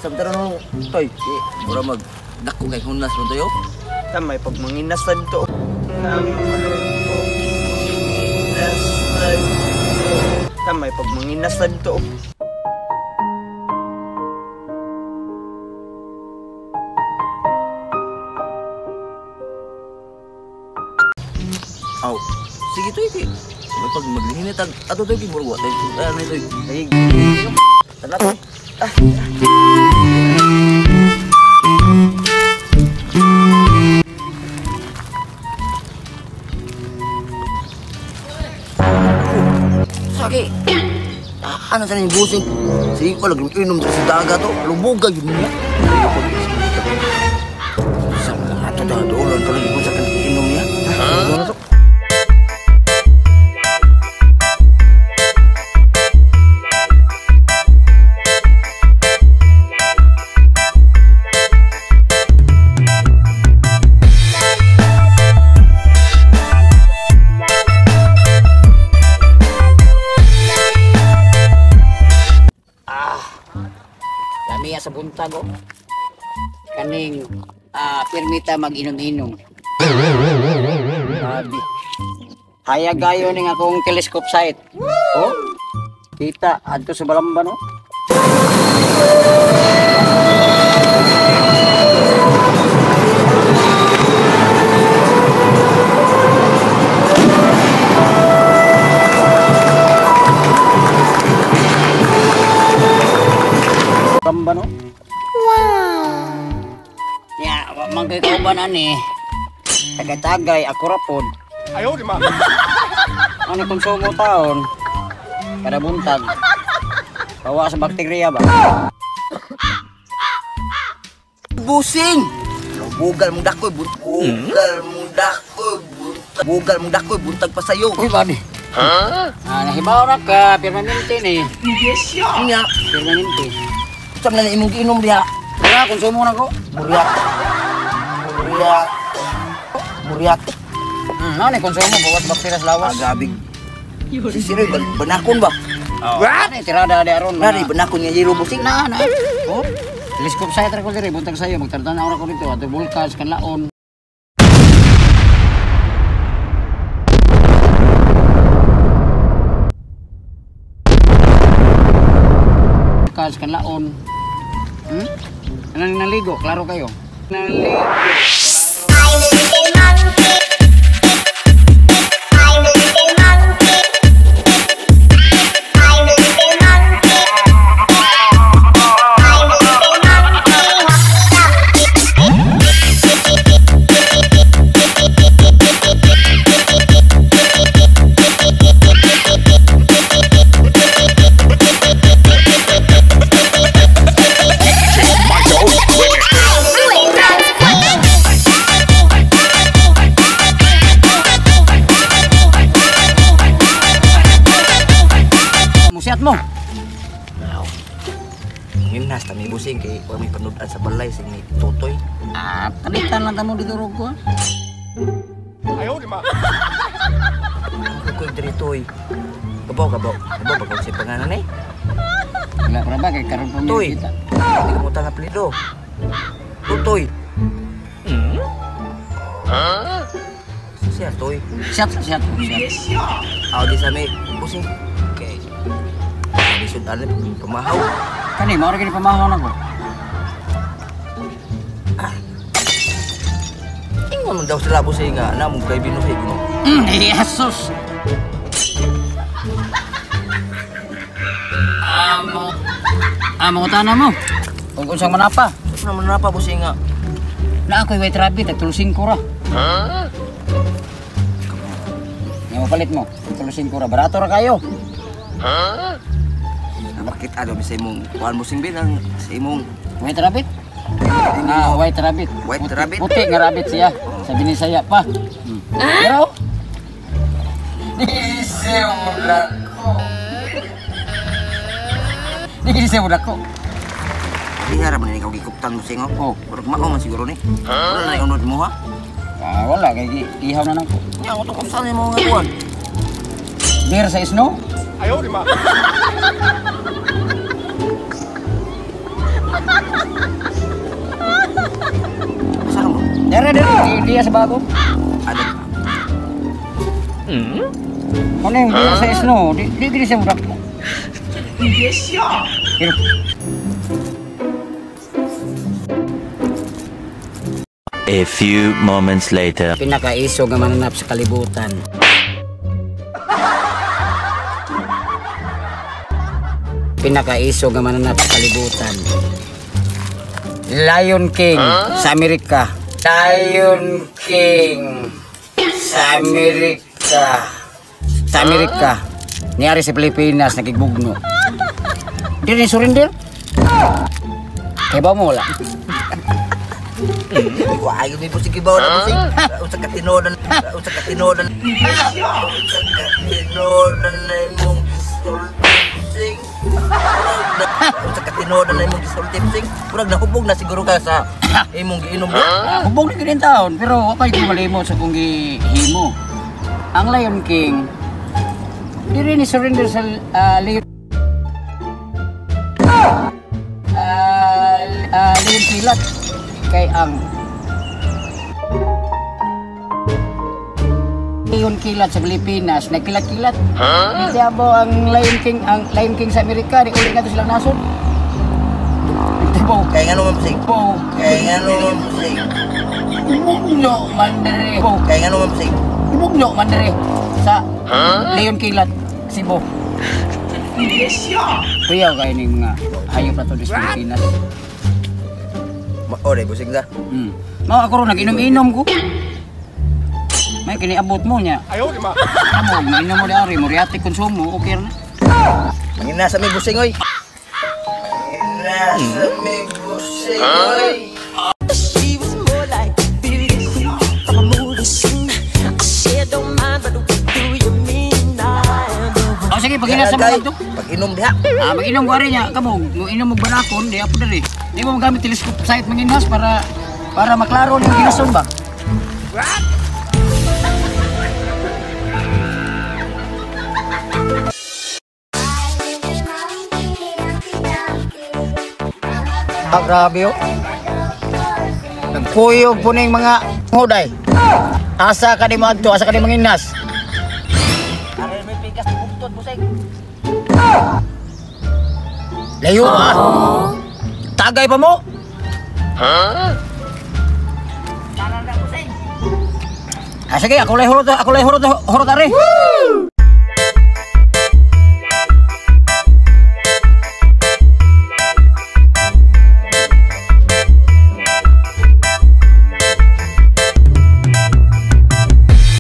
Asa man taron toy? Mura mag dako kay hunas ron toyo. Tamay pag manginasad to. Tamay pag manginasad to. Aw, sige toy kay. May pag maglinit ag ato toy kay murag wa tay. Ano toy? Ay. Tara toy. Ah. Saki. Ano sa ning busing? Sige ko lagi inom sa dagat to. Lubuga yun niya. Sa ato da dolon to lagi sa kan inom niya. Ha? Lamiya sa buntag oh. Kaning pirmita mag-inom-inom. Grabe. Hayag gayo ning akong telescope sight. Oh. Kita adto sa Balamban oh. Balamban oh. Wow. Ya, mangkikauban ani. Tagay-tagay ako ra pod. Ayaw di ma. Ano konsumo taon? Kada buntag. Bawa sa bakterya ba? Busing. Bugal mong dakoy, bugal mong dakoy, bugal mong dakoy, buntag pa sayo. Uy, bani. Ha? Ah, nahibaw ra ka permanente ni. Nya, permanente. Usam na imong giinom diha. Wala, konsumo na ko. Muriat. Muriat. Muriat. Ano ni konsumo bawas bakterya sa lawas. Agabi. Si Siroy banakon ba? What? Ano tirada di aron. Nari banakon nga yelo busing na na. Oh. Telescope sight ra ko diri buntag sayo magtartan ra ko dito ato bulkas kanlaon. Bulkas kanlaon. Ano naligo? Klaro kayo. Naligo. Musiat mo. Now. Nginas ta mi busing kay wa may panudan sa balay sing ni Totoy. Ah, palitan lang tamo dito rog ko. Ayaw di ma. Ko diri toy. Kabaw kabaw. Kabaw ba kung si pangalan eh? Wala ra ba kay karon pa mi kita. Hindi ko mutang apelyido. Totoy. Ha? Siya toy. Siya siya. Aw di sa mi busing. Okay. Lisod ano pamahaw. Kani mao ra gini pamahaw nako. Ah. Ingon man daw sila busing nga na mo kay binuhi gino. Jesus. Amo. Amo tana mo. Ug unsang manapa? Unsa man manapa busing nga? Na ako'y white rabbit tag 5 ra. Ha? Nga palit mo, tag 5 ra. Barato ra kayo. Ha? Bakit ano sa imong kuan mo sing bilang sa imong white rabbit? Ah, white rabbit. White puti, rabbit. Puti nga rabbit siya. Sa Binisaya pa. Pero Di siya ko. Di ra man ikaw gikuptan mo sing oh. Murag mao man siguro ni. Wala na unod mo ha. Ah, wala kay ihaw na nako. Nya ko to kung mo nga kuan. Beer sa snow? Ayaw di ma. Saan mo? Dere dere, diya sa bago. Ano? Ano yung diya sa snow? Di di siya mudako. Yes, ya. Pero A few moments later. pinakaiso nga mananap sa kalibutan. Pinakaiso nga mananap sa kalibutan. Lion King sa Amerika. Lion King sa Amerika. Sa Amerika. Niari sa Pilipinas nagigbugno. Di rin surrender. Kaya ba mo wala? Wa ayo mi busing kibaw na busing. Usa ka tinuodan, usa ka tinuodan. Usa ka tinuodan na imong gisulti busing. Usa ka tinuodan na imong gisulti busing. Murag nahubog na siguro ka sa imong giinom. Hubog na gid taon, pero wa pa gyud malimot sa kung gihimo. Ang Lion King di rin ni surrender sa Leon Leon Kilat kay ang Leon Kilat sa Pilipinas nagkilat-kilat. Huh? Di ang Lion King, ang Lion King sa Amerika di uli na to silang nasod. Di ba? Kay ngano man busing? Kay ngano man busing? Ibugno man dere. Kay ngano man busing? Ibugno man dere sa Leon Kilat Cebu. Yes, ya. Kuyaw kayo ning mga hayop na to sa Pilipinas. Ore busing da. Mao ako ron nag-inom-inom ko. May kiniabot mo niya. Ayaw, di ma. Amo, mainom mo di ari, moriate konsumo, okay na. Manginasa mi busing oy. Manginasa mi busing oy. She was more like beauty queen from a movie scene. I said, don't mind, but what do you mean? I am the one. O sige, pag-inas sa mga to. Pag-inom diha. Ah, mag-inom ko ari niya, kamo, mo inom og banakon, di apo diri. Di mo magamit telescope sight manginas para maklaro yung ginason ba. Ah, grabe oh. Nagkuyog po ning mga huday. Asa ka di mo adto, asa ka di manginas. Aray may pikas bugtod busing. Layo ah. Tagay pa mo. Tanan na busing. Ah, sige, ako lay hurot, hurot ari.